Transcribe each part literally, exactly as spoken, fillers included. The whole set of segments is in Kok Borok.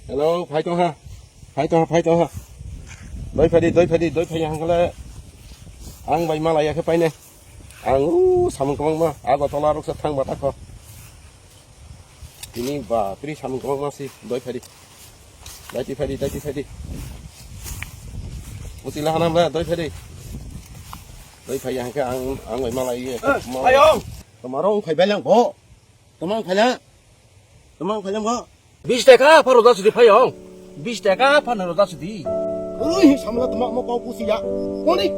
Hello, phai tong ha. Phai tong ha, phai tong ha. Doi phai di, doi phai di, doi phai di, hangkale. Ang bai mala ya khe paine. Ang u samung kwbangma, Agartala rok se thang bata kho. Tini ba, tri samung kwbangma si, doi phai di. Dai ti phai di, dai ti phai di. Uti la hanam la, doi phai di. Doi phai ya hangkhe ang, ang bai mala ya. Eh, mala. Ayong. Tomorrow phai bai lang bo. Tomang phaila? Tomang phaila mo? Bis taka pharo da sudi phai ong. Bis taka phano da sudi. Kwrwi hi samla tomang mo kok pusi ya. Koni?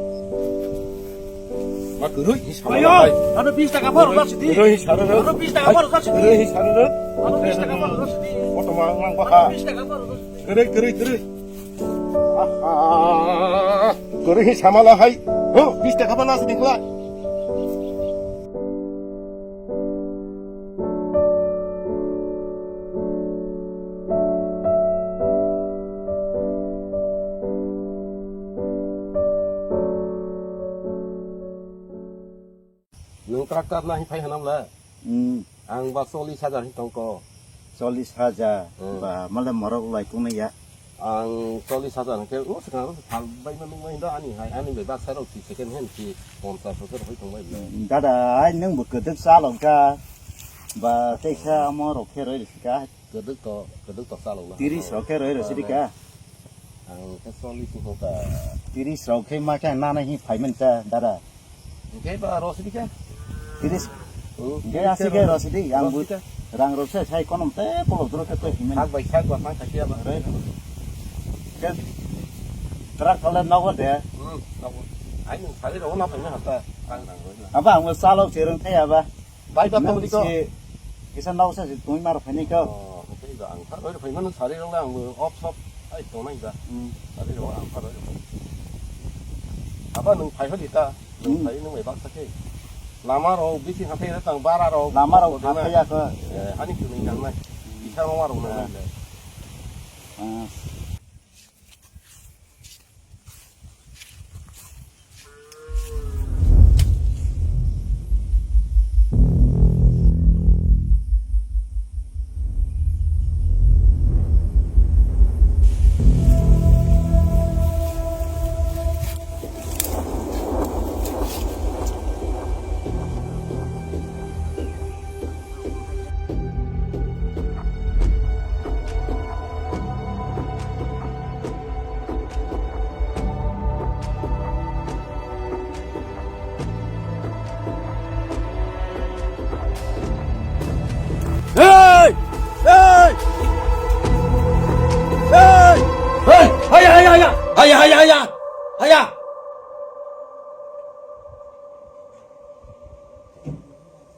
Ma kwrwi hi samla. Ayo, phai. Ano bis taka pharo da sudi. Kwrwi hi saro ro. Ano bis taka pharo da sudi. Kwrwi hi saro ro. Ano bis taka pharo da sudi. Oto mang mang baka. Ano bis taka pharo da sudi. Kwrwi, kwrwi, kwrwi. Aha. Kwrwi hi samala hai. Ho, bis taka phano sudi kula. Nwng tractor nahwi phai hanam le? Hmm. Ang ba chollish hajar hin tongko. Chollish hajar? Hmm. Ba, male morok lai kungnai ya? Ang chollish hajar hwnkhe, o, swkang ro sal bai ma nung mai do ani hai, ani bai baksa rok si second hand si ponchas bosor hoi tong bai bwle. Dada, ai nwng bo kwdwk chalok ja. Ba, teisa amo rok khe roi rwsika. Kwdwk to, kwdwk to chalok na. Tiris rok khe roi rwsidi ka? Ang khe chollish wngkha. Tiris rok khe ma khe nana hi phai man ta, dada. Hingke ba rosidi khe? Tiris. Hmm, hingke tiris asike khe rosidi, ang rosidi bu khe. Rang rok se sai konom te polo dro khe to himen. Sak bai sak ba mang khasia ba. Re. Ke. Trak kale nogo de. Hmm, nogo. Ai nung sari rok na phai na hata. Rang rang rok na. Aba ang salok chereng thai aba. Bai ba tong di ko. Kisa nogo sa tumi mar phai ni ko. Oh, hingke ba ang sa roi phai mano sari rok le ang off shop ai tongnai ba. Hmm. Sari rok ang sa roi. Aba nung phai hodi ta. Nung Hmm. Phai nung bai baksa khe. Lama rok bisi hathai rok tang bara rok. Lama rok hathai ya khe. Eh, ani kwnwi nang nai. Isa roma rok nang nai. Ah. Hey! Hey! Hey! Hey! Haya, haya, haya! Haya, haya, haya! Haya!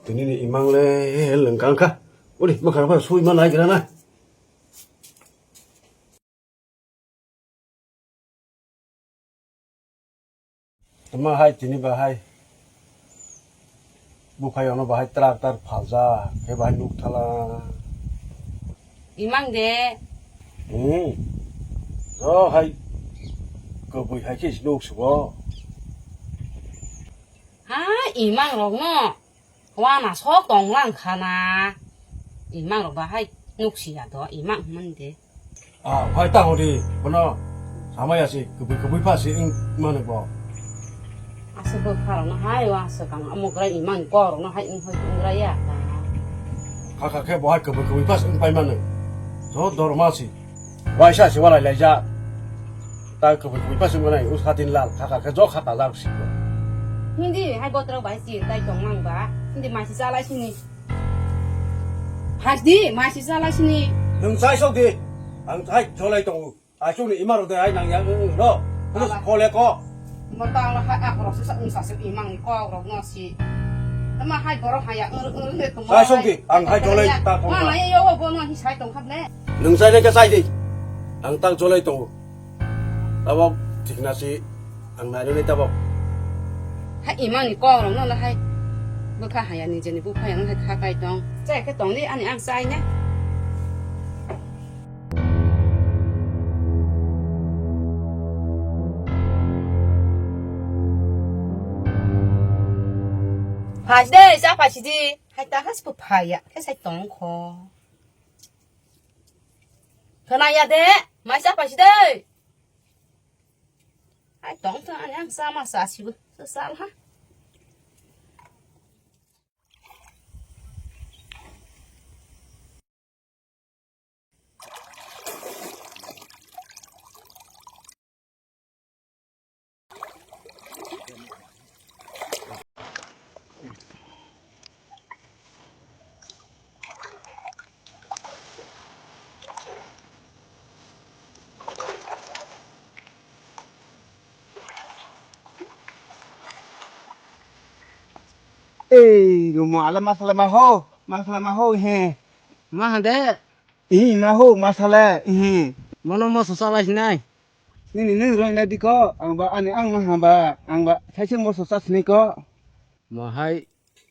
Tini ni imang le lengkang kha. Uli, makhang pha sui ma nai gra na. Tama hai tini bahai. Buphai ono bahai trak tar phalja, khe bahai nuk thala. Imang de. Hmm. Jo hai. Kwbwi hai khe nuk sugo. Ha, imang rok no. Wana sok tong lang kha na. Imang rok bahai nuk si ya do, imang hwn de. Ah, phai ta hodi, bono samaya si, kubui kubui pha si, ing mano bo. Asa bo pha rok no hai, wa sa kang amo gra imang ko rok no hai, ing hoi ing gra ya. Kha kha khe bo hai kubui kubui pha si, ing pai mano. Jo dorma si. Waisa se walai laijak. Ta kubui kubui pa sung nai, us khatin lal, kha kha khe jok khata jak si. Hindi hai botrok bai si tai tong mang ba. Hindi mai si chalai sini. Hasdi mai si chalai sini. Nwng chai sok di. Ang chai cholai tongo. Asuk ni ima rok de ai nang yang no. Plus kole ko. Mata ang hai ak rok sa sa sa imang ni kok rok no si. Tama hai borok hai ya ur ur de tong. Chai sok di, ang hai cholai ta tong. Ma na yo bo no hi sai tong khap le. Nwng chai nai khe chai di. Ang tak jolai tongo. Tabok thikna si ang nai rwni tabok. Ha imang ni kok rok no la hai. Bwkha haya ni jeni buphai ang hai kha kai tong. Chai khe tong di ani ang chai na. Phai de, cha phai si di. Hai ta has buphai ya. Khe sai tong kho. Khwnaya de, mai cha paisi de. Ai tong tong ani ang cha ma cha sibo. Cha cha ha. Ei, rumo ala masala ma ho, masala ma ho he. Ma hande? Ih, ma ho, masala, ih. Mono moso salai sinai. Nini nini roi na diko, ang ba ani ang ma ha ba, ang ba saise moso sa sini ko. Mahai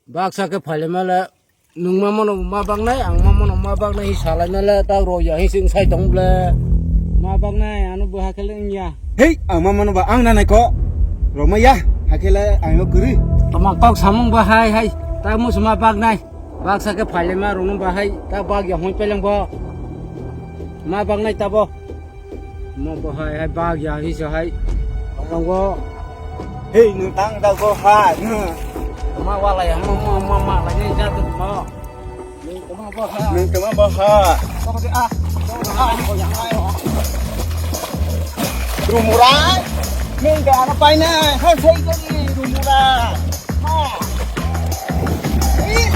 baksa khe phaile male nwng ma mono ma baknai, ang ma mono ma baknai hi salai male ta roi ya hi sing sai tong ble. Ma baknai ano bo hakhele wngya. Hei, ang ma mono ba ang nanai ko. Roma ya, hakhele ang yo kuri. Tama kok samung ba hai hai, ta musu ma baknai. Baksa khe phaile ma rung ba hai, ta bak ya hoi peleng bo. Ma baknai ta bo. Mo bo hai hai bak ya hi so hai. Ang bo. Hei, nwng tang da bo ha, nwng. Ma wala ya, ma, ma, ma, ma, la ni ja tu mo. Nwng tama bo ha. Nwng tama bo ha. Toko de a. Toko de a. Rumurai. Nwng ga na pai na. Ha, sai ga ni rumurai. Ha. Ih.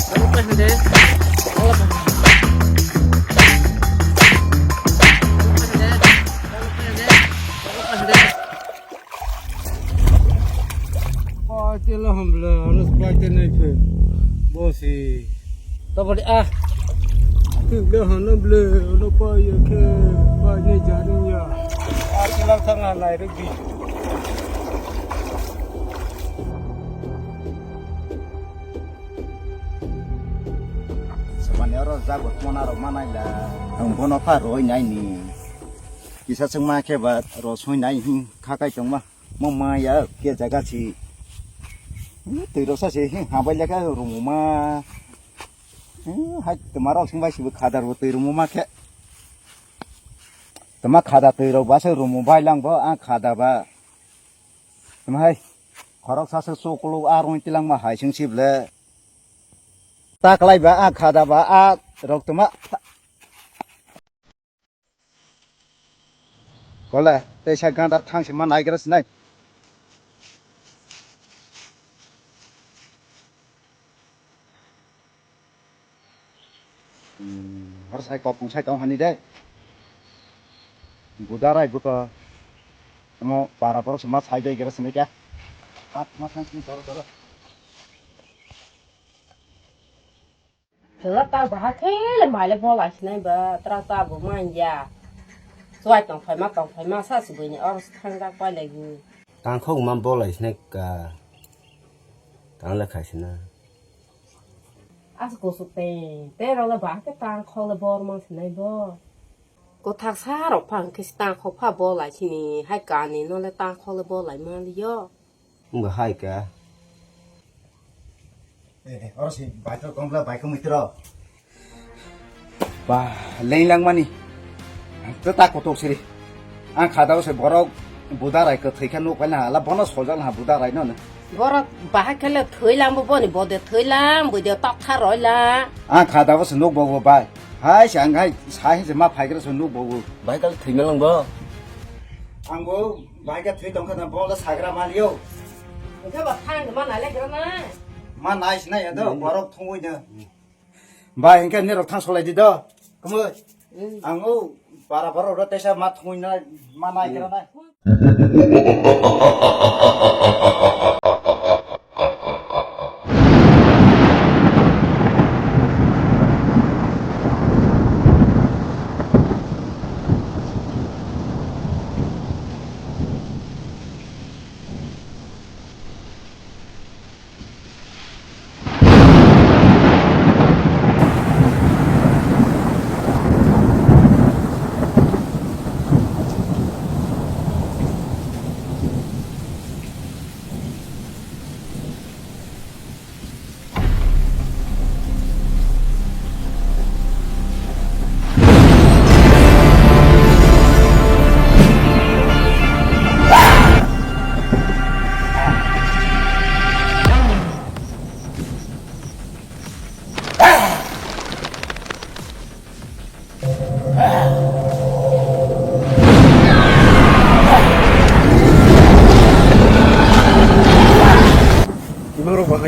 Ano pa hindi? Ano pa hindi? Ano pa hindi? Ano pa hindi? Ano pa hindi? Paitela hamble, anas paite nai phe. Bosi. Tabali ah. Tabali hana ble, ano paiya khe, paine jani ya. Paitela thang nai ruk di. Sabani oro jagot mona rok manai la. Ang bono pha roi nai ni. Kisa chwngma khe ba ro soi nai hin kha kai tongma. Mo maya ke jaga si. Twi rok sa se hin ha bai leka rumo ma. Hai tma rok sing bai si bo khadar bo twi rumo ma khe. Tma khada twi rok ba se rumo bai lang bo a khada ba. Tma hai khorok sa se chukulu a rung tilang ma hai sing si ble. Ta klai ba a khada ba a rok tma. Kole, teisa ganda thang se ma naigra sinai. Hmm, har sai kopung sai tong hani de. Buda rai buka. Amo para poro se ma sai de gra sinai kya. At ma thang sini doro doro. Chwla ta bahai khe le mai le bo lai sinai ba, tra ta bo man ya. Chuai tong phai ma, tong phai ma sa si buini oro se thangjak pai lai gu. Tangkhok ma bo lai sinai ka. Tang le khai sina. As ko su te, te ro le bahai khe tangkhok le bor ma sinai bo. Kothak sa rok pha hwnkhe se tangkhok pha bo lai sini, hai kani no le tangkhok le bo lai ma li yo. Wngkha hai kha. Eh, eh, oro se baithok tong bwla baithok mui tiro. Ba, leng langmani. Ang ta kotok siri. Ang khadao se borok buda rai kwthwi khe nuk paina hala bono soljak ha buda rai no. Borok bahai khe le thwi lang bo boni bode thwi lang bui de tok tha roi lang. Ang khadao se nuk bo bo bai. Hai se ang hai sai se ma phai gra se nuk bo bo. Bai kal thwi me lang bo. Ang bo Bai khe thwi tong kha na, bo le sagra maliyo. Hwnkhe ba thang ma nai le gra na. Ma nai sinai ya do, hmm, borok thungwi na. Bai hwnkhe nirok thang solai di do. Kamo. Hmm. Ang o bara bara ro tesa ma thungwi na, ma nai gra na.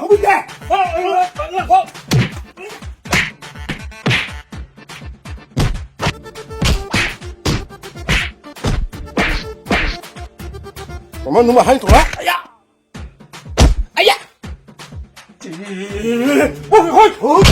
Hubui de. Mama numa hai tonga. Aya. Aya. Hoi, hoi.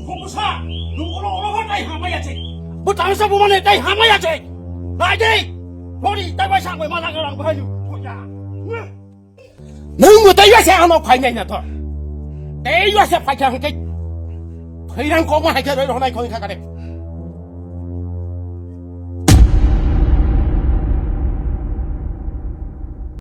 Kumusa, nung ulo ulo ho tai hamai ache. Bo tangsa bo mane tai hamai ache. Nai dei. Bori tai bai sangwe mana garang bahai lu. Nung bo tai bai se ano phai nai na to. Tai bai se phai kha hangke. Phairang kok ma hai khe roi honai khoi kha kare.